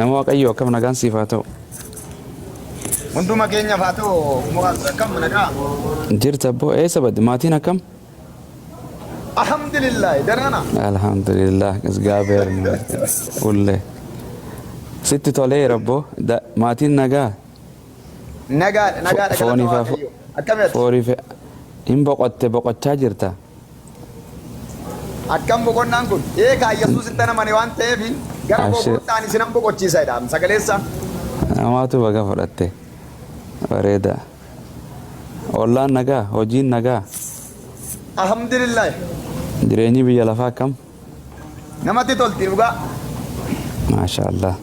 Nama Waaqayyoo akkam nagaan siif haa ta'u. Hunduma keenyaaf haa ta'u Mu'aaz akkam nagaa? Jirta abboo eessa badde maatiin akkam? Alhamdulillah danaana. Alhamdulillah እግዚአብሔር ይመስገን ሁሌ sitti toleera abboo maatiin nagaa Nagaadha nagaadha galata fooniif Waaqayyo. Akkami ati? fooniif hin boqotte boqochaa jirta. Akkam boqonnaan kun? Eegaa Yesuus itti amane waan ta'eef gara koo Abshir. kottaan isinan boqochiisa jedha sagaleessa. Namaatu baga fudhatte bareeda. Ollaan nagaa hojiin nagaa Alhamdulillah. jireenyi biyya lafaa akkam? Namatti tolti dhugaa. Maasha Allah.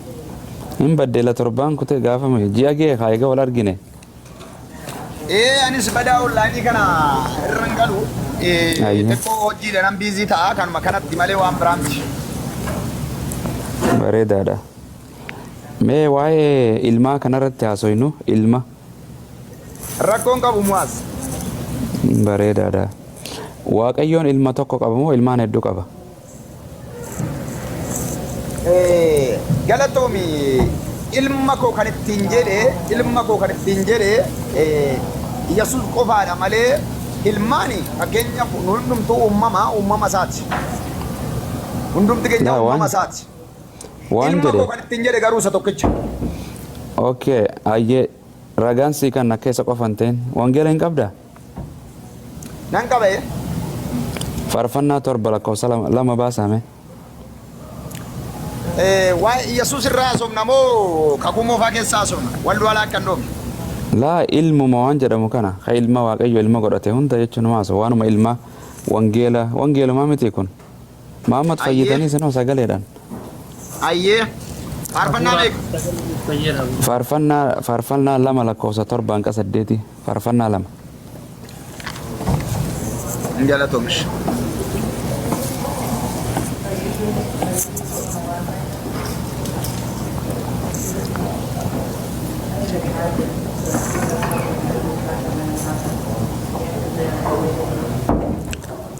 Hin baddeela torbaan kutee gaafame ji'a gee haa egaa wal argine. Ee anis badaa onlaayinii kana irra hin galu. Ayyee. Xiqqoo hojiidha nan biizii ta'a kanuma kanatti malee waan biraa miti. Bareedaadha. Mee waa'ee ilmaa kanarratti haasoynu ilma. Rakkoon qabu Mu'aaz. Bareedaadha. Waaqayyoon ilma tokko qaba moo ilmaan hedduu qaba? Galatoomi ilma koo kan ittiin jedhe ilma koo kan ittiin jedhe Yesuus qofaadha malee ilmaani fakkeenyaaf nu hundumtuu uumama uumama isaati. Hundumti keenya Laa uumama waan isaati. waan Ilma koo jedhe. kan ittiin jedhe garuu isa tokkicha. Okay, ayyee ragaan sii kan akka isa qofa hin ta'in wangeela hin qabdaa? Nan qaba ee. Faarfannaa 7 lakkoofsa 2 baasaame. Waa'ee Yesuus irraa haasofna moo kakuu moofaa keessa haasofna? Wal du'alaa akka hin dhoofne. Laa ilmuma waan jedhamu kana ka ilma Waaqayyo ilma godhate hunda jechuun haasoo waanuma ilma wangeela wangeelumaa miti kun. Maammat fayyitanii isinoo sagaleedhaan. Ayyee. Faarfannaa meeqa? Faarfannaa faarfannaa 2 lakkoofsa 7 hanga 8 faarfannaa 2. Hin galatoomish.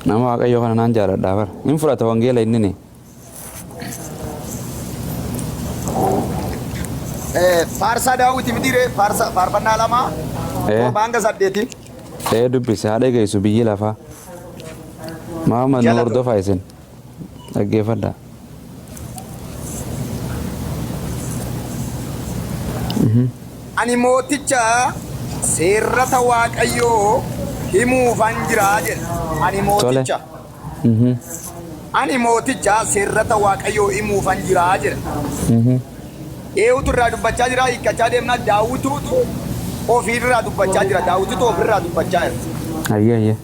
Nama Waaqayyoo kana naan jaaladhaa bara. Hin fudhata wangeela innini. Faarsaa Daawiti mitiiree faarsa faarfannaa 2 7 hanga 8. Ee dubbise haa dhageessu biyyi lafaa. Maama nu hordofaa isin. Dhaggeeffadhaa. Ani mooticha seerrata Waaqayyoo himuufan jira jedha. Ani mooticha. Ani mooticha seerrata Waaqayyoo himuufan jira jedha. Eewutu irraa dubbachaa jira hiikkachaa deemnaa Daawwituutu ofiirraa dubbachaa jira. Daawwituutu ofirraa dubbachaa jira. Ayyee ayyee.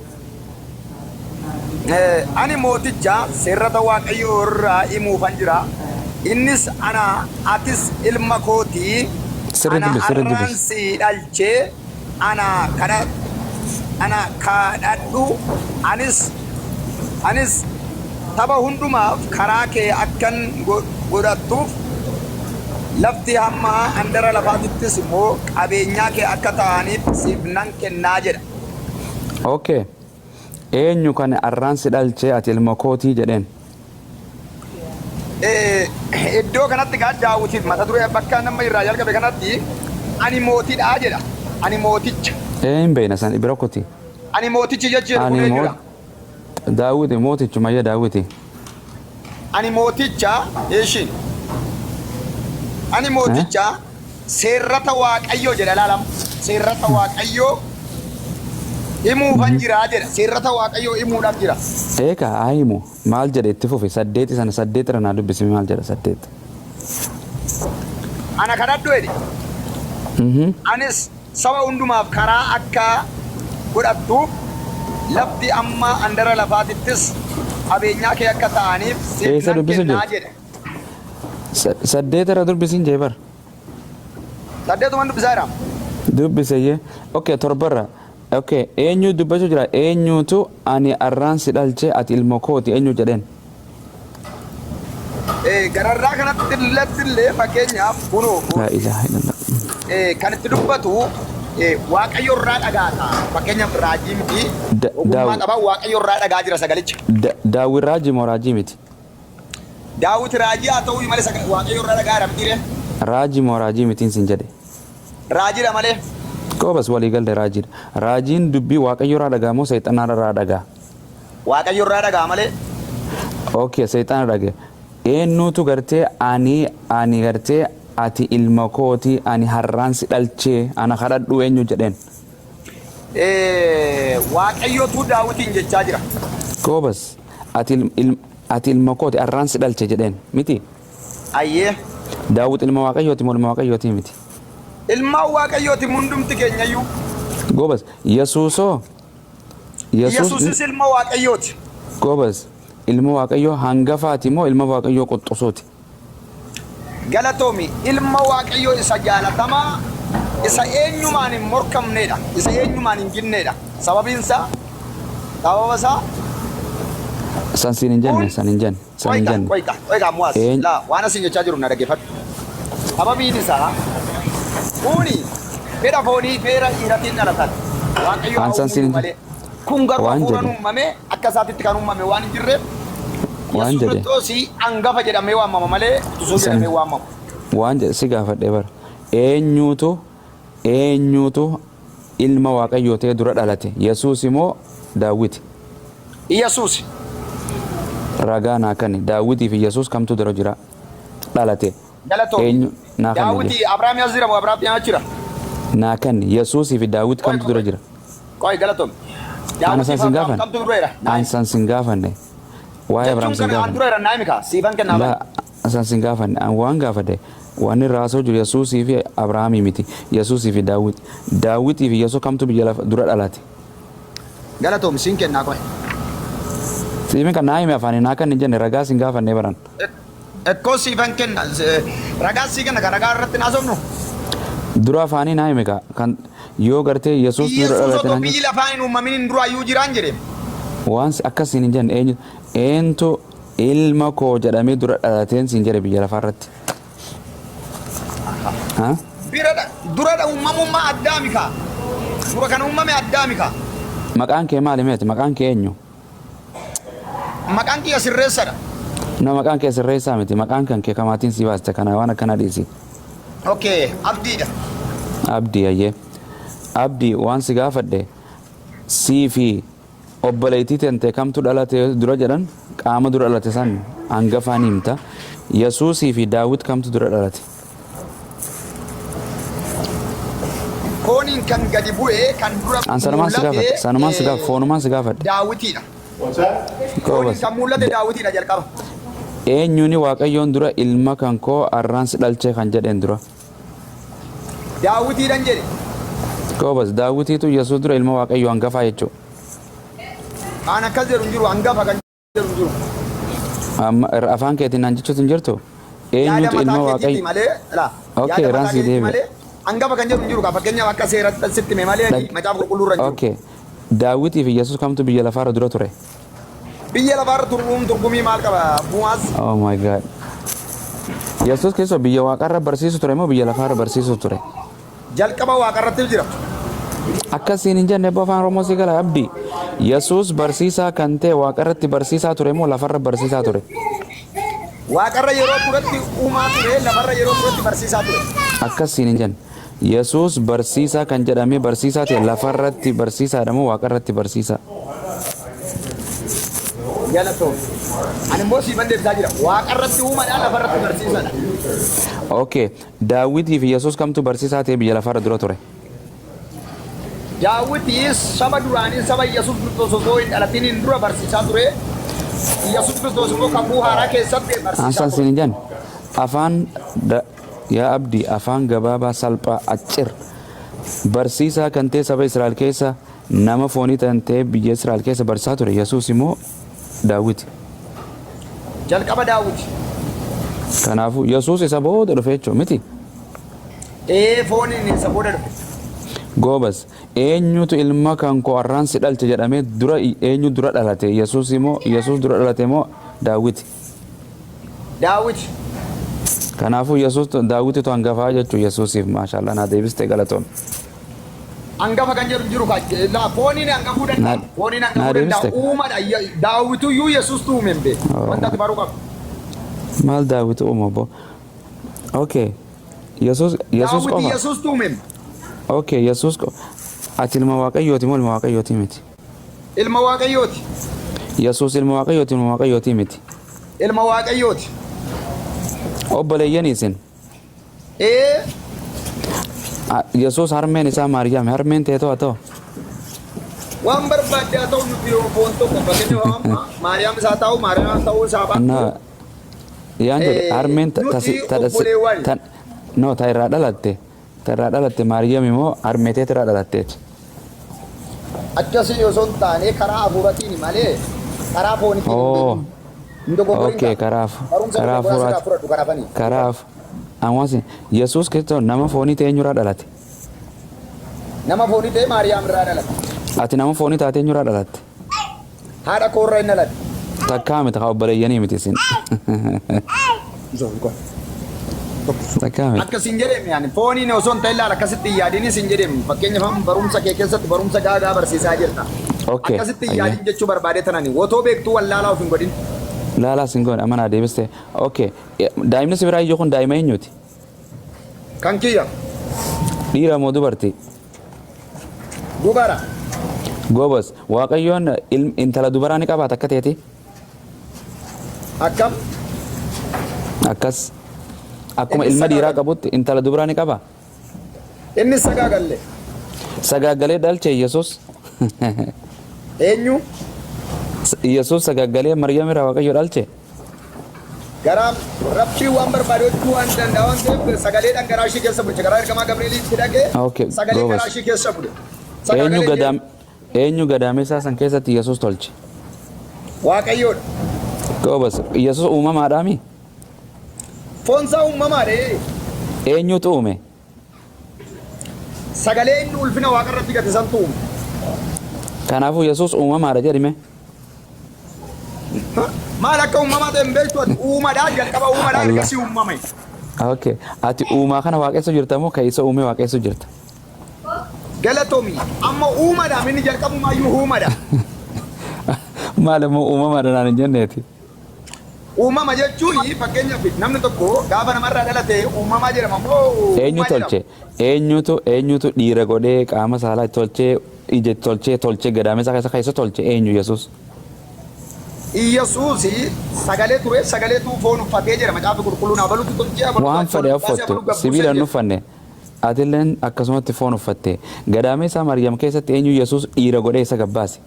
Ani mooticha seerrata Waaqayyoo irraa himuufan jira. Innis ana, atis ilma kooti, Sirri ana dubbisi, sirri har'aan dubbisi. si dhalche, ana kadha, ana kadhadhu, anis, anis saba hundumaaf karaa kee akkan godhattuuf, lafti hamma handara lafaatittis immoo qabeenyaa kee akka ta'aniif siif nan kennaa jedha. Ok. Eenyu kan arraan si dhalchee ati ilma kootii jedheen? Iddoo kanatti gaa Daawitiif mata duree bakka nama irraa jalqabe kanatti ani mootiidha jedha. Ani mooticha. Ee hin beekna san bira kuti. Ani mootichi jechi jedhu kun Ani eenyudha? Daawiti mootichuma ayya Daawiti. Ani mooticha eeshi. Ani mooticha Seerrata Waaqayyoo jedha ilaalam. Seerrata Waaqayyoo himuufan jira jedha. Seerrata Waaqayyoo himuudhaaf jira. Eekaa haa himu. Maal jedhe itti fufi. Saddeeti sana 8 irra naa dubbisi maal jedha 8. Ana kadhadhu jedhe. Anis saba hundumaaf karaa akka godhattuuf, lafti hamma handara lafaatittis qabeenyaa kee akka ta'aniif siif Eessa nan dubbisu kennaa jirta? jedhe. 8 irra dubbisiin jee bar. Saddeetuman dubbisaa jira. Dubbiseyyee. Okay, torbarra. Okay, eenyu dubbachuu jira? Eenyutu ani arraan si dhalche ati ilma kooti eenyu jedheen? Gararraa kanatti illee fakkeenyaaf kunoo Laa ilaaha illallah. kan itti dubbatu Waaqayyo irraa dhagaata. Fakkeenyaaf raajii miti ogummaa qaba Waaqayyo irraa dhagaa jira sagalicha. Daawwit raajii moo raajii miti? Daawit raajii haa ta'uu malee Waaqayyo irraa dhagaa jira mitiiree? Raajii moo raajii mitiin sin jedhe? Raajiidha malee. Goobas, walii galle, raajiidha. Raajiin dubbii Waaqayyo irraa dhagaa moo seexanaa irraa dhagaa? Waaqayyo irraa dhagaa malee. Okay, seexana dhage. Eenyutu gartee ani gartee ati ilma kooti, ani har'aan si dhalchee, ana kadhadhu eenyu jedheen? Waaqayyotu Daawitiin jechaa jira. Goobas, ati ilma kooti, har'aan si dhalche jedheen miti? Ayyee. Daawit ilma Waaqayyooti moo ilma Waaqayyooti miti? Ilmaan Waaqayyooti hundumti keenyayyuu. Goobas, Yesuusoo? Yesuus Yesuusis ilma Waaqayyooti. Goobas, ilma Waaqayyoo hangafaati moo ilma Waaqayyoo quxusuuti? Galatoomi, ilma Waaqayyoo isa jaalatamaa, isa eenyumaan hin morkamneedha. Isa eenyumaan hin ginneedha. Sababiin isaa, sababa isaa San siin hin jenne, kun san hin jenne, san hin qoyqa jenne. Qoyqa qoyqa muwaas laa, waan asin jechaa jiru na dhaggeeffadhu. Sababiin isaa kuni fedha foonii fedha dhiiratiin dhalatan. Waaqayyo haa An san siin uumuyyuu hin malee. Kun garuu waan hafuuraan jedhe uumame, akka isaatitti kan uumame waan hin jirreef waan Yesuus jedhe Kiristoos hangafa jedhamee waamama malee quxisuu san jedhamee waamamu. Waan jedhe si gaafadhe bara. Eenyuutu ilma Waaqayyoo ta'ee dura dhalate? Yesuus moo Daawwiti? Yesuus. Ragaa naa kenni. Daawwitii fi Yesuus kamtu dura jira dhalate? Galatoomi. Eenyu naa kenni? Daawwiti Abrahaam as jira moo Abrahaam as jira? Naa kenni. Yesuusii fi Daawwit Qoy kamtu dura jira? Qoy, galatoomi. Ana Daawwitii san fi sin Abrahaam gaafanne. kamtu dura jira? An san sin gaafanne. Waa'ee Abrahaam Jechuun sin kana an gaafanne. dura jira naa himi kaa, siifan kennaa bani. Laa, san sin gaafanne. An waan gaafadhe, waan irraa haasa'u jiru Yesuusii fi Abrahaamii miti. Yesuusii fi Daawwit. Daawwitii fi Yesuus kamtu biyya lafa dura dhalate? Galatoomi, siin kennaa, qoy. Siifin kan naa hime afaanii naa kan hin jenne, ragaa sin gaafanne baran. Ekkoo, siifan kenna, ragaa sii kenna, kan ragaa irratti naasofnu. Dura afaanii naa hime kaa, kan yoo gartee Yesuus dura Yesuus dhalate otoo naan biyyi jette. lafaa hin uumamin hin duraayyuu jiraan jedhe. Waan akkas siin hin jenne. Eenyu eentu ilma koo jedhamee dura dhalateen siin jedhe biyya lafaa irratti? Ha? Bira duradha uumamummaa Addaami kaa. Dura kan uumame Addaami kaa. Maqaan kee maali meeti? Maqaan kee eenyu? Maqaan kiyya Sirreessadha. No, maqaan kee Sirreessaa miti. Maqaan kan kee kamaatiin sii baaste kana, waan akkana dhiisi. Okay, Abdiidha. Abdii, ayyee. Abdii, waan si gaafadhe, sii fi obboleettii tante kamtu dhalate dura jedhan, qaama dura dhalate san hangafaan himta. Yesuusii fi Daawit kamtu dura dhalate? Fooniin kan gadi bu'e kan dura An sanumaan si mul'ate gaafadhe. Sanumaan si gaafadhe. Foonumaan si gaafadhe. Daawitiidha. Fooniin Goobas. kan mul'ate Daawitiidha jalqaba. Eenyuuni Waaqayyoon dura ilma kan koo arraan si dhalchee kan jedheen dura? Daawitiidhan jedhe. Goobas, Daawitiitu Yesuus dura ilma Waaqayyoo hangafaa jechuudha. Aan akkas jedhu hin jiru, hangafa kan jedhu hin jiru. Amma afaan keetiin naan jechuutu hin jirtu. Yaada Eenyutu mataa ilma keetiiti Waaqayyo? malee laa, Okay, yaada irraan mataa sii keetiiti deebi'a. malee hangafa kan jedhu hin jiru kaa, fakkeenyaaf akka seeratti sitti hime malee Macaafa Qulqulluu irra hin jiru. Okay. Daawitii fi Yesuus kamtu biyya lafaarra dura ture? Biyya lafaarra turuun turgumii maal qaba, Bu'aas? Oh my God. Yesuus Kiristoos biyya waaqarra barsiisu ture moo biyya lafaarra barsiisu ture? Jalqaba waaqarratti jira. Akkasiin hin jenne, abbaa, afaan Oromoo si gala, Abdii. Yesuus barsiisaa kan ta'e waaqarratti barsiisaa ture moo lafarra barsiisaa ture? Waaqarra yeroo turetti uumaa ture, lafarra yeroo turetti barsiisaa ture. Akkasiin hin jenne. Yesuus barsiisaa kan jedhamee barsiisaa ta'e lafarratti barsiisaadha moo waaqarratti barsiisaa? Galatoomi. Ani immoo siifan deebisaa jira. Waaqarratti uumadha, lafarratti barsiisaadha. Okay. Daawitii fi Yesuus kamtu barsiisaa ta'e biyya lafarra dura ture? Daawwitii saba duraanii, saba Yesuus Kiristoos osoo hin dhalatiniin dura barsiisaa ture. Yesuus Kiristoos immoo kakuu haaraa keessatti barsiisaa Ansaan ture. siin hin jenne. Afaan yaa Abdii, afaan gabaabaa, salphaa, accir. Barsiisaa kan ta'e saba Israa'el keessa nama foonii kan ta'e biyya Israa'el keessa barsiisaa ture Yesuus immoo Daawiti? Jalqaba Daawwiti. Kanaafuu Yesuus isa booda dhufe jechuudha miti? Ee, fooniin isa booda dhufe. Goobas, eenyutu ilma kan koo arraan si dhalche jedhamee dura, eenyu dura dhalate? Yesuus immoo, Yesuus dura dhalate moo Daawiti? Daawwiti. Kanaafuu Yesuus Daawititu hangafaa jechuu Yesuusiif. Maashaallah, naa deebiste, galatoom. Hangafa kan jedhu hin jiru kaa, laa, fooniin hangafuu danda'a. Fooniin Naa hangafuu danda'a. deebiste. Uumadha. Daawwituyyuu Yesuustu uume hin beeku. Wanta ati baruu qabdu. Maal Daawit uuma, obbo? Okay. Yesuus Yesuus Daawit qofa. Yesuustu uume. Okay, Yesuus qofa. Ati ilma Waaqayyooti moo ilma Waaqayyooti miti? Ilma Waaqayyooti. Yesuus ilma Waaqayyooti, ilma Waaqayyooti miti? Ilma Waaqayyooti. Obboleeyyan isin. Ee. Yesuus harmeen isaa Maariyaam, harmeen teetoo haa ta'u. Waan barbaadde haa ta'u, nuti yoo foon tokko, fakkeenyaaf amma Maariyaam isaa ta'u, Maariyaam ta'uu isaa baattu. Na yaan jedhe harmeen Nuti obboleewwan. No, ta irraa dhalatte. Ta irraa dhalatte Maariyaam immoo harmee teet irraa dhalatteeti. Akkasii osoo hin taane, karaa hafuuratiin malee karaa foonitiin hin Oh. beekin. Hin dogoggorin. Okay, kaa. karaa Barumsa dogoggoraa sirraa hafuuraati. fudhadhu kanaafanii. Karaa ammas Yesuus Kiristoos nama foonii ta'e eenyurraa dhalate? Nama foonii ta'e Maariyaam irraa dhalate. Ati nama foonii taate eenyurraa dhalatte? Haadha koorraa hin dhalate. Takkaa miti, haa obboleeyyanii miti isin. Takkaa miti. Akkasiin jedhame, ani fooniin osoo hin ta'in laala, akkasitti hin yaadin isin jedhame. Fakkeenyaaf amma barumsa kee keessatti barumsa gaagaa barsiisaa jirta. Okay. Akkasitti hin yaadin jechuu barbaade tanani. Otoo beektuu wallaalaa of hin godhin. Laalaa sin goone, amanaa deebiste. Okay. Daa'imni si biraa iyyuu kun daa'ima eenyuti? Kan kiyya. Dhiira moo dubartii? Dubara. Gobos, Waaqayyoon intala dubaraa ni qabaata akka teeti? Akkam? Akkas. Akkuma Inni ilma dhiiraa sagaagalle. qabutti intala dubaraa ni qaba? Inni sagaagalle. Sagaagalee dhalche Yesuus. Eenyu? Yesuus sagaagalee Maryam irraa Waaqayyo dhalche. Garaa Rabbii waan barbaade hojjechuu waan danda'a waan ta'eef, sagaleedhaan garaa ishee keessa bulche. Karaa ergamaa Gabrieliitti dhaqee sagalee garaa ishee keessa bule. Eenyu Sagaagalee gadaam eenyu gadaamessaa san keessatti Yesuus tolche? Waaqayyoodha. Gobas, Yesuus uumamaadhaami? Foonsaa uumamaadha. Eenyutu uume? Sagalee inni ulfina waaqarratti gate santu uume. Kanaafuu Yesuus uumamaadha jedhime. Maal akka uumamaa ta'e hin beektu ati. Uumadhaa, jalqaba uumadhaa, Allah. ergasii uumame. Okay. Ati uumaa kana waaqessu jirta moo kan isa uume waaqessu jirta? Galatoomi. Amma uumadhaa, inni jalqabumaayyuu uumadha. Maal immoo uumamaadha naan hin jenneeti? Uumama jechuun, fakkeenyaaf, namni tokko gaafa namarraa dhalate uumamaa jedhama moo Eenyu uumaa jedhama? tolche? Eenyutu dhiira godhee, qaama saalaa tolchee, ija tolchee, tolchee gadaamessa keessa keessa tolche, eenyu Yesuus? Iyyasuus sagalee ture, sagaleetu foon uffatee jedha Macaafa Qulqulluun. Abalutu tolchee, abalutu Waan achi ol fedhe baasee, uffattu, abaluu gabbuusee sibiila hin jedha. uffanne. Atilleen akkasumatti foon uffatte. Gadaamessa Maryam keessatti eenyu Yesuus dhiira godhee isa gabbaase?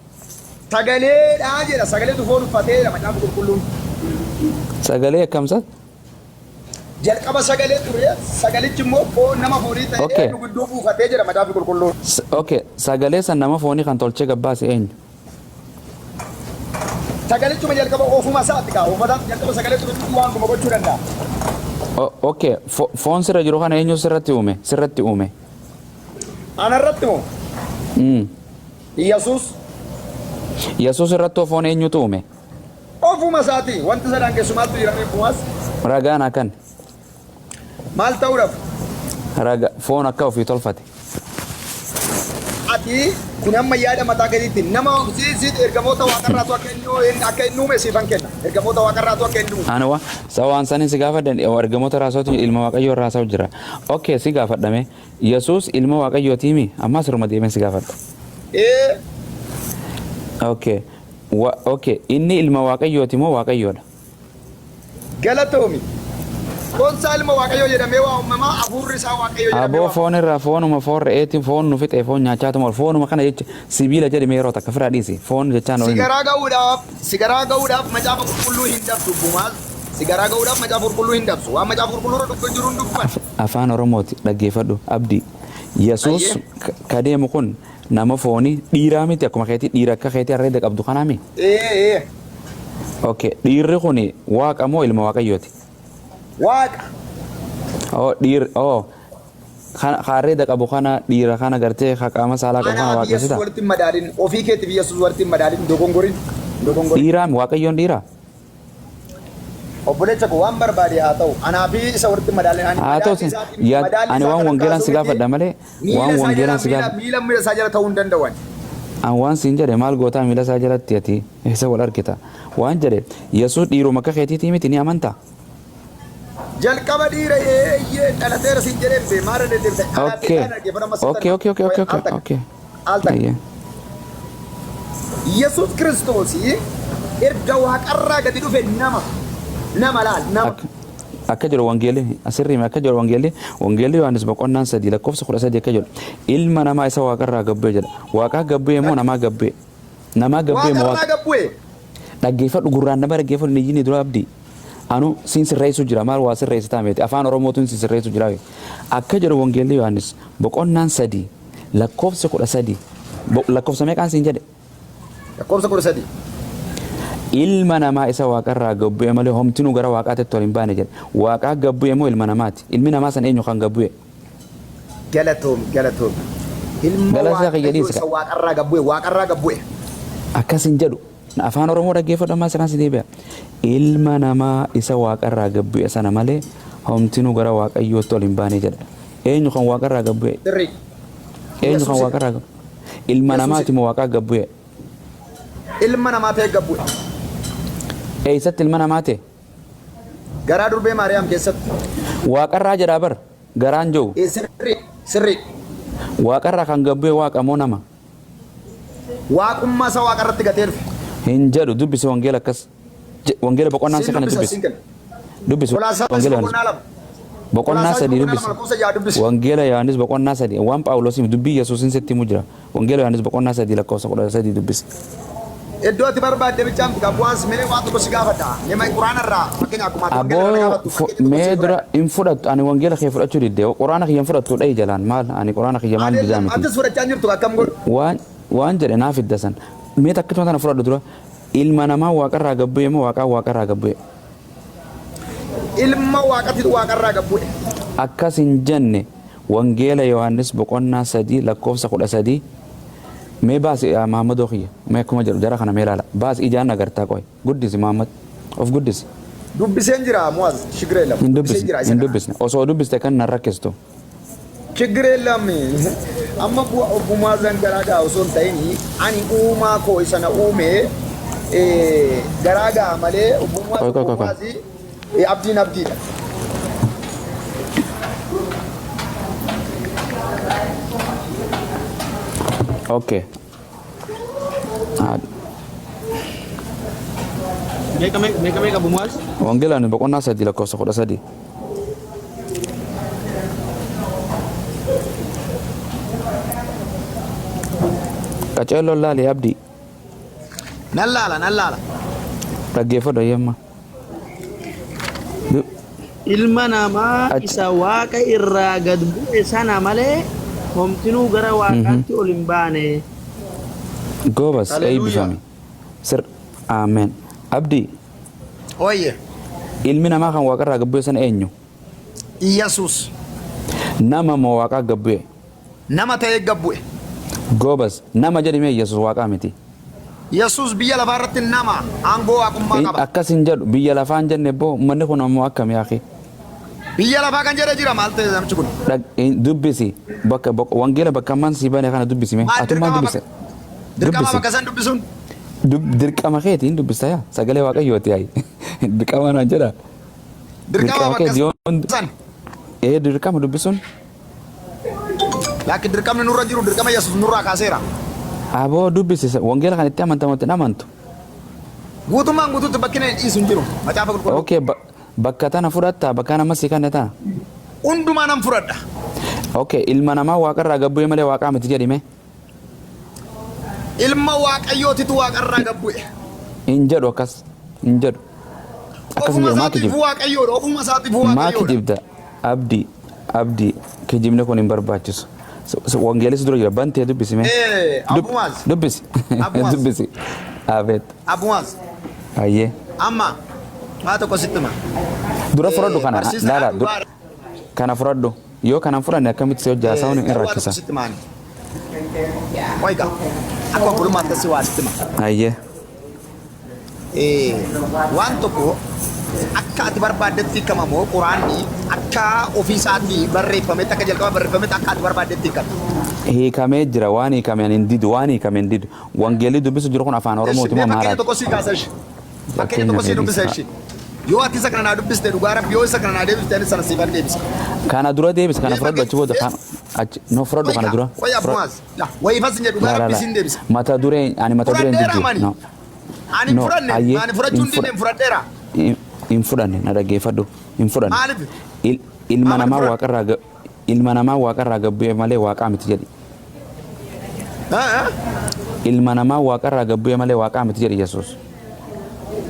Sagaleedhaa jedha, sagaleetu foon uffatee jedha Macaafa Qulqulluun. Sagalee akkamsa? Jalqaba sagalee ture, sagalichi immoo foon nama foonii ta'ee nu gidduu buufatee jedha Macaafa Qulqulluun. Okay, sagalee san nama foonii kan tolchee gabbaase eenyu? Sagalichuma jalqaba ofuma isaatti kaa, ofuma isaatti jalqaba sagalee ture, waan kuma gochuu danda'a. Okay, foon sirra jiru kana eenyu sirratti uume? Sirratti uume. Anarratti moo? Iyyasuus. Yesuus irratti foon eenyutu uume? Ofuma isaati, wanti sadaan keessumaatti jira ofumas. Ragaan akkan. Maal ta'uudhaaf? Raga foon akka ofii tolfate. Ati kun amma yaada mataa keetiitti nama si ergamoota waaqarraatu akka inni uume siifan kenna. Ergamoota waaqarraatu akka inni uume. Ani wa sa waan sanin si gaafadhan, ergamoota raasootu ilma Waaqayyoo raasaa jira. Okay, si gaafadhame. Yesuus ilma Waaqayyootiimi? Ammas siruma deemee si gaafadha. Ee. Okay. Okay, inni ilma Waaqayyooti moo Waaqayyoodha? Galatoomi. Foonsaa ilma Waaqayyoo jedhamee waamamaa, hafuurri isaa Waaqayyoo jedhamee Aboo waamama. Foon irraa foonuma, foon re'eetiin foon nu fixe, foon nyaachaatuma oolu. Foonuma kana jecha sibiila jedhame yeroo takka firaa dhiisi, foon jechaan Si oolini. garaa ga'uudhaaf, si garaa ga'uudhaaf Macaafa Qulqulluu hin dabsu bumaas. Si garaa ga'uudhaaf Macaafa Qulqulluu hin dabsu. Waan Macaafa Qulqulluu irra dubbii jiru hin dubban. Afaan Oromooti dhaggeeffadhu, Abdii. Yesuus ka deemu kun nama foonii dhiiraa miti, akkuma keetii dhiira akka keetii arreeda qabdu kanaami. Ee ee. Okay, dhiirri kun Waaqa moo ilma Waaqayyooti? Waaqa. Oh, dhiir oh kana arreeda qabu kana, dhiira kana gartee ka qaama saalaa qabu kana Anaa fi Yesuus waaqessita. walitti hin madaalin. Ofii keetiif Yesuus walitti hin madaalin. Dogongorin. Dogongorin. Dhiiraami Waaqayyoon dhiiraa? Obboleessa koo, waan barbaade haa ta'u. Anaa fi isa walitti hin madaalin. Ani Haa ta'u madaalli isaatiin madaalli ani isaa waan kana wangeelaan kaasuu si miti. gaafadha malee Miila waan isaa jala wangeelaan si miila gaafadha. miila isaa jala ta'uu hin danda'u ani. An waan siin jedhe, maal gootaa miila isaa jalatti ati eessa wal argita? Waan jedhe, Yesuus dhiiruma akka keetiitii miti, ni amantaa? Jalqaba dhiira eeyyee dhalateera siin jedheen bee maara deddeebisa. Okay. Okay, okay, okay, okay, okay, okay. Al takka. Ayyee. Yesuus Kiristoos erga waaqarraa gadi dhufe nama nama laal nama. Akka jedhu wangeelli asirrii akka jedhu wangeelli Yohaannis boqonnaan 3 lakkoofsa 13 akka jedhu ilma namaa isa waaqarraa gad bu'e jedha. Waaqaa gad bu'e moo namaa gad bu'e? Namaa gad bu'e moo Waaqarraa waaqa? gad bu'e. Dhaggeeffadhu, gurraan nama dhaggeeffadhu, hin iyyini dura Abdii. Anu siin sirreessu jira, maal waa sirreessitaa miti, afaan Oromootuun siin sirreessu jira. Akka jedhu wangeelli Yohaannis boqonnaan 3 lakkoofsa 13, lakkoofsa meeqaan siin jedhe? Lakkoofsa 13. Ilma namaa isa waaqarraa gad bu'e malee homtinuu gara waaqaatti ol hin baane jedhe. Waaqaa gad bu'e moo ilma namaati? Ilmi namaa san eenyu kan gad bu'e? Galatoomi, galatoomi. Ilma Galata kiyya Waaqayyoo dhiisi isa waaqarraa gad bu'e, waaqarraa gad bu'e. Akkas hin jedhu. Afaan Oromoo dhaggeeffadhu, ammaa siraan si deebi'a. Ilma namaa isa waaqarraa gad bu'e sana malee homtinuu gara Waaqayyootti ol hin baane jedha. Eenyu kan waaqarraa gad bu'e? Sirrii. Eenyu kan Yesuusidha. waaqarraa gad Ilma namaati Yesuusidha. moo waaqaa gad bu'e? Ilma namaa ta'e gad bu'e. Eessatti ilma namaa ta'e? Garaa durbee Maariyaam keessatti. Waaqarraa jedhaa bar, garaan jiru. Sirrii, sirrii. Waaqarraa kan gad bu'e waaqa moo nama? Waaqummaa isa waaqarratti gatee dhufe. Hin jedhu, dubbisi wangeela akkas. Wangeela boqonnaan Siin isa kana dubbisa, dubbisi. siin kenna. Dubbisi Qolaasaayis wangeela Yohaannis. boqonnaa 2. Boqonnaa Qolaasaayis 3 boqonnaa 2 dubbisi. lakkoofsa 6 dubbisi. Wangeela Yohaannis boqonnaa 3 waan Phaawulosiif dubbii Yesuusin sitti himu jira. Wangeela Yohaannis boqonnaa 3 lakkoofsa 13 dubbisi. Iddoo ati barbaadde bichaan fida. Bu'aas mee waan tokko si gaafadha. Mee Quraana irraa fakkeenya akkuma ati wangeela irra Aboo gaafattu fakkeenya tokko mee si dura fudhadha. hin fudhattu, ani wangeela kee fudhachuu didde, quraana kiyya hin fudhattu, dha'i jalaan maal, ani quraana kiyya maal didaa Adeellam miti. atis fudhachaa hin jirtu, akkam godhu? Waan jedhe naaf hidda san. Mee takkituma tana fudhadhu dura, ilma namaa waaqarraa gad bu'e moo waaqaa waaqarraa gad bu'e? Ilma waaqatitu waaqarraa gad bu'e. Akkas hin jenne. Wangeela Yohaannis boqonnaa 3 lakkoofsa 13 mee baasi, Mahammadoo kiyya, mee akkuma jedhu jara kana mee ilaala, baasi, ijaan agartaa, qoy guddisi, Mahammad, of guddisi. Dubbiseen jira Muaz, ችግር የለም. Hin Dubbiseen dubbisne jira isa hin kana. dubbisne, osoo dubbiste kan nan rakkistu. ችግር የለም. Amma bu'a obbo Muazan garaa gaa osoo hin ta'in ani uumaa koo isa na uume garaa gaa malee obbo Muaz Qoy qoy obbo qoy qoy. Muazi abdiin abdiidha. Okay. Meeqa meeqa meeqa Muaz? Wangeela Yohaannis boqonnaa 3 lakkoofsa 13. Qaceelloon laali, Abdii. Nan laala, nan laala. Dhaggeeffadhu ayyamma. Ilma namaa isa waaqa irraa gad bu'e sana malee homtinuu gara waaqaatti ol hin baane. Goobas. Haleluuyaa. Eebbifami. Sir, ameen. Abdii. Ooyye. Ilmi namaa kan waaqarraa gad bu'e sana eenyu? Iyyasuus. Nama moo waaqaa gad bu'e? Nama ta'ee gad bu'e. Goobas, nama jedhime, Yesuus waaqaa miti. Yesuus biyya lafaa irratti nama aangoo waaqummaa qaba. Akkas hin jedhu, biyya lafaa hin jenne boo, uummanni kun ammoo akkami yaaqi? Biyya lafaa kan jedhe jira, maal ta'e namichi kun? Dubbisi bakka wangeela bakka ammaan sii bane kana dubbisi mee. Maal Atummaan dirqama dubbise. Dirqama Dubbisi. bakka san dubbisuun? Dirqama keetiin dubbista, yaa sagalee waaqayyooti yaayi. Dirqama naan jedha. Dirqama Dirqama bakka keeti yoon san. Ee, dirqama dubbisuun. Laakiin dirqamni nurra jiru dirqama Yesuus nurraa kaaseera. Aboo dubbisi, wangeela kan itti amantamu itti amantu. Guutummaan guutuutti bakki inni dhiisu hin jiru. Macaafa qulqulluu. Okay, bakka tana fudhatta, bakka nama sii kanne tana. Hundumaa nan fudhadha. Okay, ilma namaa waaqarraa gad bu'e malee waaqaa miti jedhime. Ilma waaqayyootitu waaqarraa gad bu'e. Hin jedhu, akkas hin jedhu. Akkas hin Ofuma jedhu, maa isaatiifuu kijibda? waaqayyoodha. Ofuma isaatiifuu Maa waaqayyoodha. kijibda? Abdii, Abdii, kijibni kun hin barbaachisu. Wangeelis dura jira, bantee dubbisi mee. Abu Muaz. Dubbisi. Abu Muaz. Dubbisi. Abeet. Abu Muaz. Ayyee. Amma waa tokko sitti hima. Dura fudhadhu kana. Barsiisaa Laala, dhugaa. kana fudhadhu. Yoo kana hin fudhanne akkamitti si hojjaa hin Garuu waa tokko rakkisa. sitti hima ani. Oiga, akka obbolummaatti si waa sitti hima. Ayyee. Waan tokko akka ati barbaaddetti hiikama moo quraanni akka ofii isaatii barreeffametti, akka jalqaba barreeffametti akka ati barbaaddetti hiikama? Hiikamee jira, waan hiikame hin didu, waan hiikame hin didu. Wangeelli dubbisu jiru kun afaan Oromooti Mee moo fakkeenya Amaaraati? tokko sii kaasa ishee. Fakkeenya tokko sii dubbisa ishee. Yoo ati isa kana naa dubbiste, dhugaa Rabbi, yoo isa kana naa deebiste, ani sana siifan deebisa. Kana dura deebisa, kana Mee fudhadhu achi booda fakkeenya. Achi no, fudhadhu kana dura. Qoy, Abbumaas. Wayifas hin jedhu, dhugaa La la Rabbi la. siin deebisa. Mata duree ani mata dureen Fudhadheera jijjiiru. mani. No. Ani No, fudhanne, ayyee, ani fudhachuu hin hin dinne, fudhadheera. Hin fudhanne, na dhaggeeffadhu. Hin fudhanne. Maaliif? Ilma Maaliif namaa fudhanne? waaqarraa ilma namaa waaqarraa gad bu'e malee waaqaa miti jedhi. Eh? Ilma namaa waaqarraa gad bu'e malee waaqaa miti jedhi Yesuus.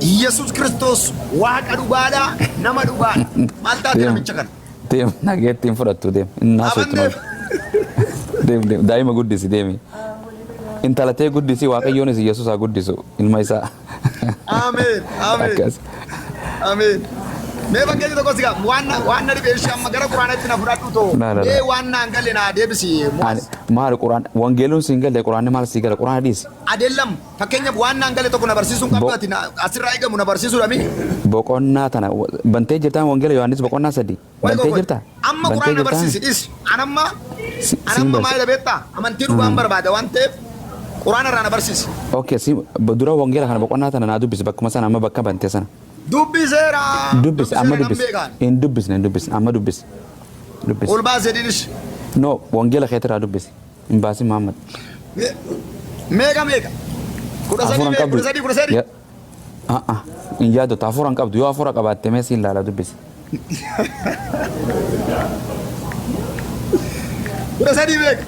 Yesuus Kiristoos Waaqa dhugaadhaa, nama dhugaadha. Maal taate Deem. namicha kana? Deem, nageetti hin fudhattu, deem. Inni haasoo itti Aban. Deem, deem, daa'ima guddisi, deemi. Intala tee guddisi, Waaqayyoonis Yesuus haa guddisu ilma isaa. Ameen. Ameen. Akkas. Ameen. Mee fakkeenya tokko si waan na dhibee ishee amma gara Quraanaatti na fudhadhu too. La, la, la. Mee waan naan galle naa deebisi. Ani Mu'az. maal Quraan wangeeluun siin galle, Quraanni maal sii gala? Quraana dhiisi. Adeellam, fakkeenyaaf waan naan galle tokko na barsiisuun qabdu, ati asirraa eegamu na barsiisuudha mi? Boqonnaa tana bantee jirtaa? Wangeela Yohaannis boqonnaa 3 Wayi bantee qoy. jirtaa? Amma Bantee Quraana na jirtaa? barsiisi, dhisi. Anamma Siin anamma barsi. maal beektaa? Amantii dhugaan barbaada waan ta'eef Quraana irraa na barsiisi. Okay, si dura wangeela kana boqonnaa tana naa dubbisi, bakkuma sana amma bakka bantee sana. Dubbiseera. Dubbisi amma. Dubbiseera, nan Dubbisi. beekaan. Hin dubbisne, hin dubbisne, amma dubbisi. Dubbisi. Ol baasee dinis. No, wangeela keetirraa dubbisi. Hin baasin, Muhammad. Meeqa meeqa? 13 Hafuura hin meeqa? qabdu. 13, 13. Ah ah, hin yaadatu, hafuura hin qabdu. Yoo hafuura qabaatte mee siin laala, dubbisi. 13 meeqa?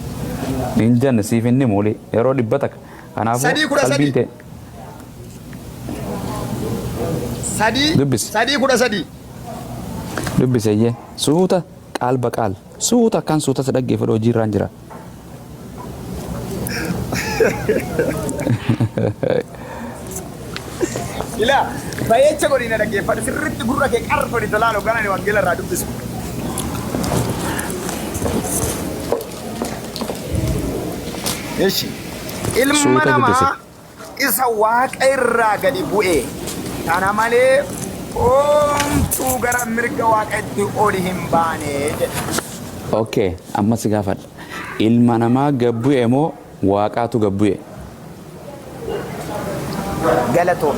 Hin jenne, siif hin himu olii yeroo 100. Kanaafuu 3 qalbiin 13. ta'e. 3. Dubbisi. 3 13. Dubbise iyyee, suuta, qaal baqaal, suuta, akkaan suuta si dhaggeeffadhu, hojii irraan jira. Ilaa, bayeecha godhi, na dhaggeeffadhu, sirriitti gurra kee qarr godhi tolaan hoggaan ani wangeela irraa dubbisu. Eshi. Ilma Suuta dubbisi. namaa isa Waaqa irraa gadi bu'e kana malee homtuu gara mirga Waaqatti oli hin baane jedhe. Okay, amma si gaafadha. Ilma namaa gad bu'e moo Waaqaatu gad bu'e? Galatoom.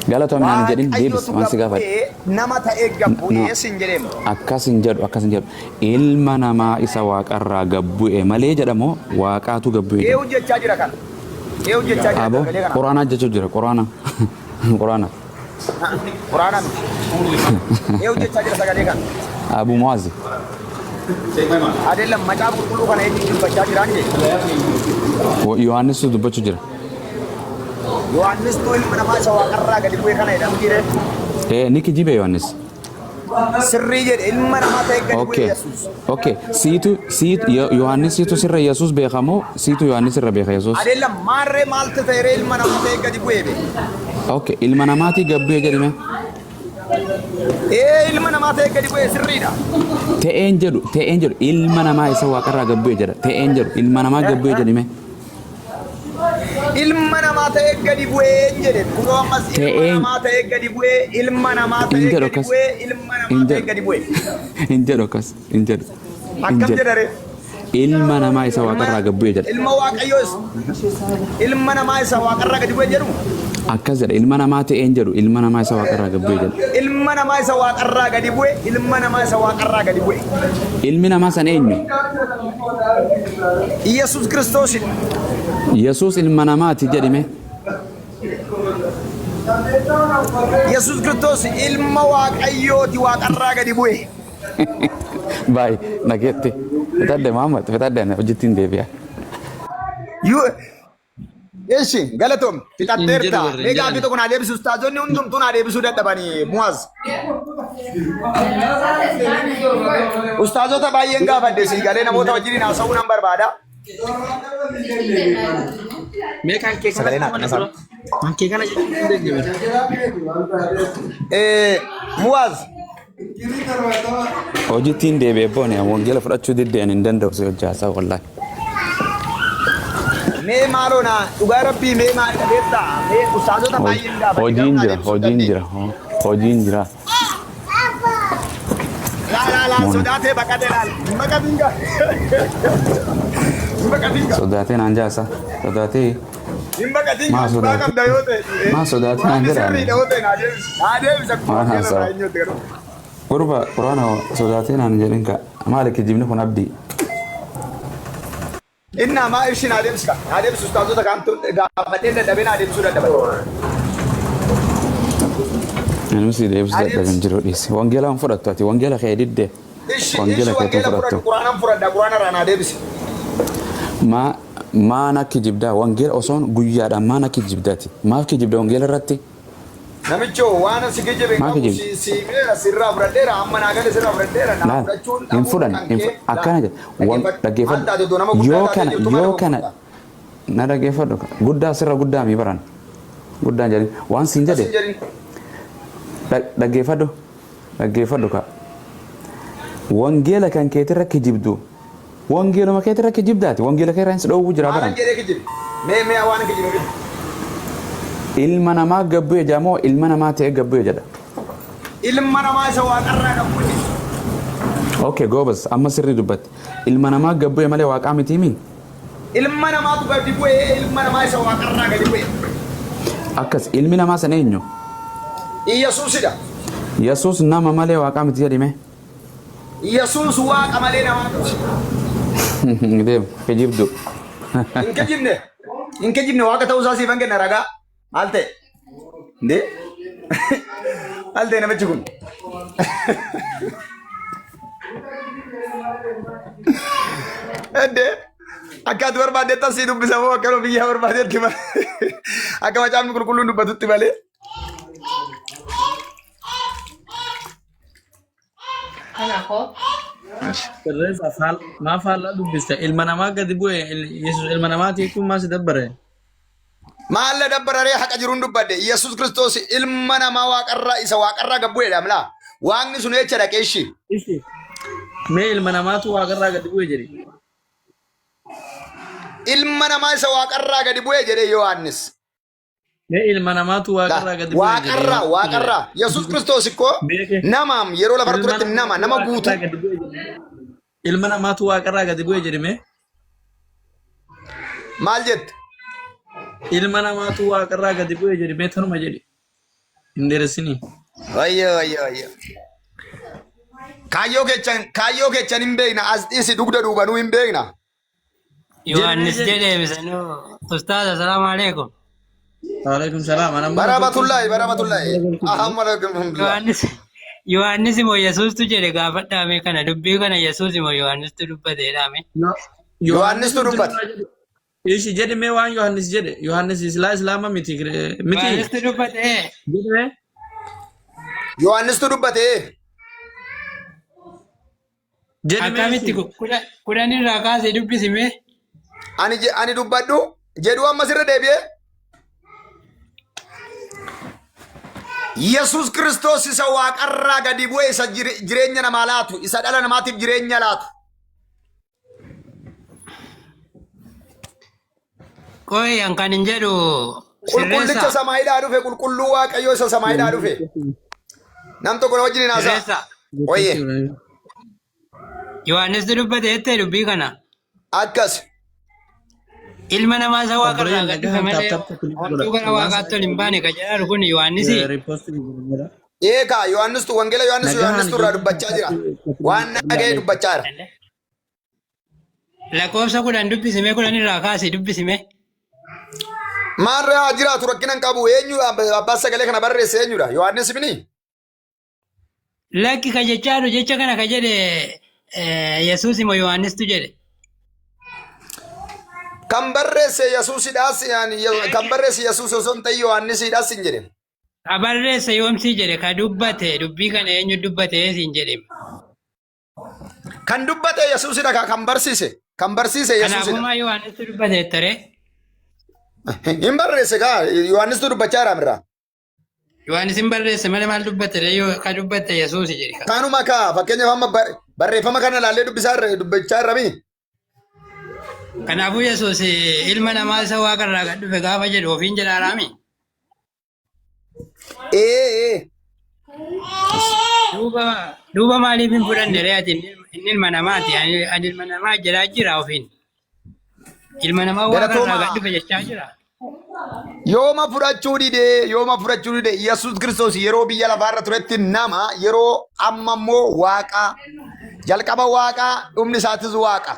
Galatoom naan hin jedhin, deebisi Waaqayyotu waan si gad gaafadha. bu'ee, nama ta'ee gad No. bu'ee sin jedheem. Akkas hin jedhu, akkas hin jedhu. Ilma namaa isa Waaqarraa gad bu'e malee jedhamoo Waaqaatu gad bu'e jedha? Eewu jechaa jira kana. Eewu jechaa jira Aboo sagalee kana. Quraanaa jechuu jira, Quraana. Quraana. Quraana miti. Eewu jechaa jira sagalee kana. Abu Muazi. Adeellam, Macaafa Qulqulluu kana eenyu dubbachaa jiraan jee? Yohaannistu dubbachuu jira. Yohaannistuu ilma namaa isa Waaqarraa gadi bu'e kana jedhamu jire. Eh, ni kijibe Yohaannis. Sirrii jedhe, ilma namaa ta'e gadi bu'e Okay. Yesuus. Okay. Siitu siitu Yohaannis siitu sirra Yesuus beekamoo siitu Yohaannis irra beeka Yesuus? Adeellam, maarree maaltu ta'e ilma namaa ta'e gadi bu'e be? Okay. Ilma namaatii gad bu'e jedhime. Ee, ilma namaa ta'e gadi bu'e sirriidha. Ta'een jedhu, ta'een jedhu, ilma namaa isa Waaqarraa gad bu'e jedha. Ta'een jedhu, ilma namaa gad bu'e jedhime. Ilma namaa ta'e gadi bu'ee jedhe. Kunoo ammas ilma namaa ta'e gadi bu'ee, ilma namaa Hin ta'e jedhu gadi akkas. bu'ee, ilma Hin namaa ta'e jedhu. gadi bu'e. Hin jedhu akkas. Hin jedhu. Hin Akkam jedhu. jedha ree? Ilma namaa isa Waaqarraa gad bu'e jedha. Ilma Waaqayyoos ilma namaa isa Waaqarraa gadi bu'e jedhu. Akkas jedha. Ilma namaa ta'een jedhu, ilma namaa isa Waaqarraa gad bu'e jedha. Ilma namaa isa Waaqarraa gadi bu'e, ilma namaa isa Waaqarraa gadi bu'e. Ilmi namaa san eenyu? Yesuus Kiristoosidha. Yesuus ilma namaati jedhime. Yesuus Kiristoos ilma Waaqayyooti, Waaqarraa gadi bu'e. Baay'ee nageetti. Fixadhe, Muhammad, fixadhe, ani hojjettiin deebi'a. Eshi, galatoom, fixatteerta. Hin jedhu warri hin Mee gaaffii jedhan. tokko naa deebisu, ustaazonni hundumtuu naa deebisuu dadhabanii, Muaz. Ustaazota baay'een gaafadhe, sii galee namoota wajjin haasa'uu nan barbaada. Mee kan kee kana Sagalee naa mana qinasa. dura. Kan kee kana jechuu hin dandeenye bara. Muaz. Hojjettiin deebi'e boone, wangeela fudhachuu diddeen hin danda'u si hojjaasaa wallaahi. Mee maaloo naa dhugaa Rabbii, mee maal dhabeetta, mee ustaazota baay'een gaafadhe garuu Hojiin naa jira, deebisuu hojiin dandeenye. jira, hojiin jira. Laa laa laa, sodaatee baqate, laal. Hin baqatin gaa. Hin baqatin gaa. Sodaatee naan jaasa. Sodaatee. Hin baqatiin Maa kan dhugaa sodaate? qabda yoo ta'e. Maa sodaate naan Quraanni jedhaani? sirriidha yoo ta'e naa deebisi. Naa deebisi akkuma Waan wangeela irraa haasawa. eenyutti garuu. Gurba quraana sodaatee naan jedhin ka maali kijibni kun abdii. Inni maa ibsi naa deebisi ka. Naa deebisi ustaazota kaantu gaafadhee dadhabee naa deebisuu dadhaban. Namni si deebisuu Naa dadhabe hin deebisi. jiru dhiisi. Wangeela hin fudhattu ati wangeela kee didde. Ishi ishi Wangeela keetu wangeela fudhattu. fudhadhu quraanan fudhadha quraana irraa naa deebisi. Maa maan akka kijibdaa wangeela osoon guyyaadhaan maan akka kijibdaati. Maaf kijibda wangeela irratti? Namichoo waan si kijibe hin Maa qabu kijibda? si si meera sirraa fudhadheera amma naa gale sirraa fudhadheera naa Laal fudhachuun hin dhabuun fudhan kan hin kee laa akkana jedha. Wan dhaggeeffadhu maal dhaggeeffadhu taate otoo nama guddaa yoo taatee kana jirtu maal yoo nama kana gurgurtaa na dhaggeeffadhu guddaa sirra guddaa mi baran guddaan jedhin waan siin akkas jedhe hin jedhin. Dhaggeeffadhu dhaggeeffadhu ka wangeela kan keetirra kijibdu wangeeluma keetirra kijibdaati wangeela keerra hin si dhoowwu jira Maalan baran jedhee kijibe mee mee waan kijibe fidi. Ilma namaa gabbu'e jedha moo ilma namaa ta'e gabbu'e jedha. Ilma namaa isa waaqarraa kan bu'e. Okay goobas amma sirrii dubbatte ilma namaa gabbu'e malee waaqaa miti mi? Ilma namaatu gadi bu'e ilma namaa isa waaqarraa gadi bu'e. Akkas ilmi namaa san eenyu? Iyyasuusidha. Yesuus nama malee waaqaa miti jedhime. Iyyasuus waaqa malee namaa miti. Deem kijibdu. Hin kijibne. Hin kijibne waaqa ta'uu isaa siifan kenna ragaa. Maal ta'e? Ndee? Maal ta'e namichi kun? Ndee? Akka ati barbaaddetti asii dubbisa moo akka biyya barbaadetti malee? Akka macaafni qulqulluun dubbatutti malee. Sirreessa faal maa faallaa dubbista ilma namaa gadi bu'e Yesuus ilma namaati jechuun maa si dabbare? Maal na dabbararee haqa jiruun dubbadde. Yesuus Kiristoos ilma namaa waaqarraa isa waaqarraa gad bu'eedha mlaa. Waaqni sun eecha dhaqee ishii. Ishi mee ilma namaatu waaqarraa gadi bu'e jedhi. Ilma namaa isa waaqarraa gadi bu'e jedhe Yohaannis. Mee ilma namaatu waaqarraa gadi bu'e jedhe Waaqarraa Yohaannistu jedhe. waaqarraa Yesuus Kiristoos ikkoo Beeke namaam yeroo lafarra ilma turetti nama namaatu nama guutuu. waaqarraa gadi bu'e jedhe. Ilma namaatu waaqarraa gadi bu'e jedhi mee. Maal jette? Ilma namaatu waaqarraa gadi bu'e jedhi mee tanuma jedhi. Hin dheeressinii. Wayyo wayyo wayyo. Kaayyoo keechan kaayyoo keechan hin beekna as dhiisi dugda duubanuu hin beekna. Jedhi mee Yohaannis jedhi. jedhee misanuu ustaaza salaamu alaikum. Waalaikum salaam. Anammoo Itoophiyaa Barabatullahi barabatullahi. Alhamdulillah. Yohaannis Yohaannis immoo Yesuustu jedhe gaafadhaame kana dubbii kana Yesuus immoo Yohaannistu dubbateedhaame. Yohaannis Yohaannistu nutti dubbate. himaa jedhe. Ishi jedhi mee waan Yohaannis jedhe. Yohaannis islaa islaama miti miti. Yohaannistu dubbate. Jedhi mee. Yohaannistu dubbate. Jedhi mee Akkamitti ishi. kudhan irraa kaasee dubbisi mee? Ani ani dubbadhu jedhu ammas irra deebi'ee. Yesuus Kiristoos isa waaqarraa gadi bu'e isa jireenya namaa laatu isa dhala namaatiif jireenya laatu. Qoy an kan hin jedhu Qulqullicha sirreessa samaayiidhaa dhufe qulqulluu waaqayyoo isa samaayiidhaa dhufe. Nam tokko na wajjin hin haasa'a. sirreessa Oye Yohaannistu dubbate jettee dubbii kana. akkas. Ilma namaa isa waaqarraa Obboleeyyan gad dhufe nagahan malee taap taap click homtuu godha. gara Waan waaqaatti ol hin baane ka jedharu kun Yohaannisi. Repost godha. Eegaa Yohaannistu wangeela Yohaannis Nagahan Yohaannistu irraa ijoolleen dubbachaa jira. taap Waan dhaga'ee dubbachaa jira. Lakkoofsa 10 dubbisime 10 irraa kaasee dubbisime. Maarree haa jiraatu rakkina hin qabu eenyudha abbaan sagalee kana barreesse eenyudha Yohaannis mini? Lakki ka jechaaru jecha kana ka jedhe Yesuus immoo Yohaannistu jedhe. Kan barreesse Yesuusidhaas yaani kan barreesse Yesuus osoo hin ta'in Yohaannisiidhaas hin jedhe. Ka barreesse yoomsii jedhe ka dubbate dubbii kana eenyu dubbate siin jedhe. Kan dubbate Yesuusidha kan barsiise kan barsiise Kanaafuu Yesuusidha. maa Yohaannistu dubbate ture? Hin barreesse kaa Yohaannistu dubbachaa jira mirraa. Yohaannis hin barreesse malee maal dubbate yoo ka dubbate Yesuusi jedhe. Kanuma kaa fakkeenyaaf amma barreeffama kana ilaallee dubbisaa irra dubbachaa irra mi? Kanaafuu Yesuus ilma namaa isa waaqarraa gad dhufe gaafa jedhu ofiin jedhaaraami. Ee ee. Duuba duuba maaliif hin fudhanne ree ati inni ilma namaati ani ilma namaa jedhaa jira ofiin. Ilma namaa waaqarraa Galatooma gad dhufe jechaa jira. Yooma fudhachuu didee, yooma fudhachuu dide? Yesuus Kiristoos yeroo biyya lafaarra turetti nama, yeroo amma immoo waaqa. Jalqaba waaqa, dhumni isaatis waaqa.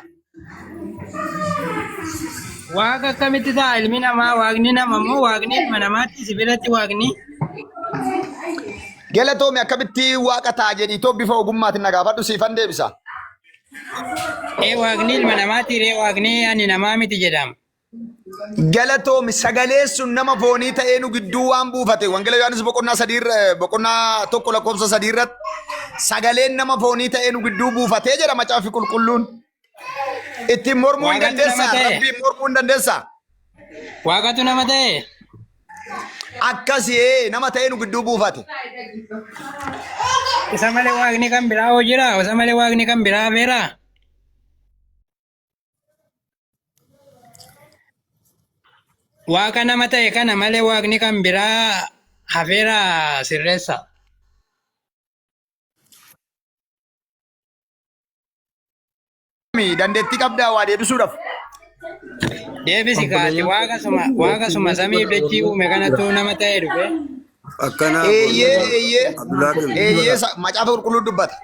Waaqa akkamitti ta'a ilmi namaa? Waaqni nama moo waaqni ilma namaatti si biratti waaqni? Galatoomi. Akkamitti waaqa ta'a jedhii too bifa ogummaatiin na gaafadhu, siifan deebisa. Ee, waaqni ilma namaatti ree? Waaqni ani namaa miti jedhama. Galatoomi. Sagalee sun nama foonii ta'ee nu gidduu waan buufate, Wangeela Yohaannis boqonnaa 3 boqonnaa 1 lakkoofsa 3 irratti sagaleen nama foonii ta'ee nu gidduu buufatee jedha Macaafi Qulqulluun. Ittiin mormuu hin Waaqatu nama dandeessaa? ta'e. Rabbiin mormuu hin dandeessaa? Waaqatu nama ta'e. Akkasii, ee, nama ta'ee nu gidduu buufate. Isa malee waaqni kan biraa hoo jira? Isa malee waaqni kan biraa hafeera? Waaqa nama ta'e kana malee waaqni kan biraa hafeera, sirreessa. Dandeettii qabdaa waa deebisuudhaaf? Deebisi kaati, waaqa suma samiif dachii uume kanatu nama ta'e dhufe. Akkana. Eeyyee, eeyyee. Abdulhakim. Eeyyee, macaafa qulqulluu dubbata.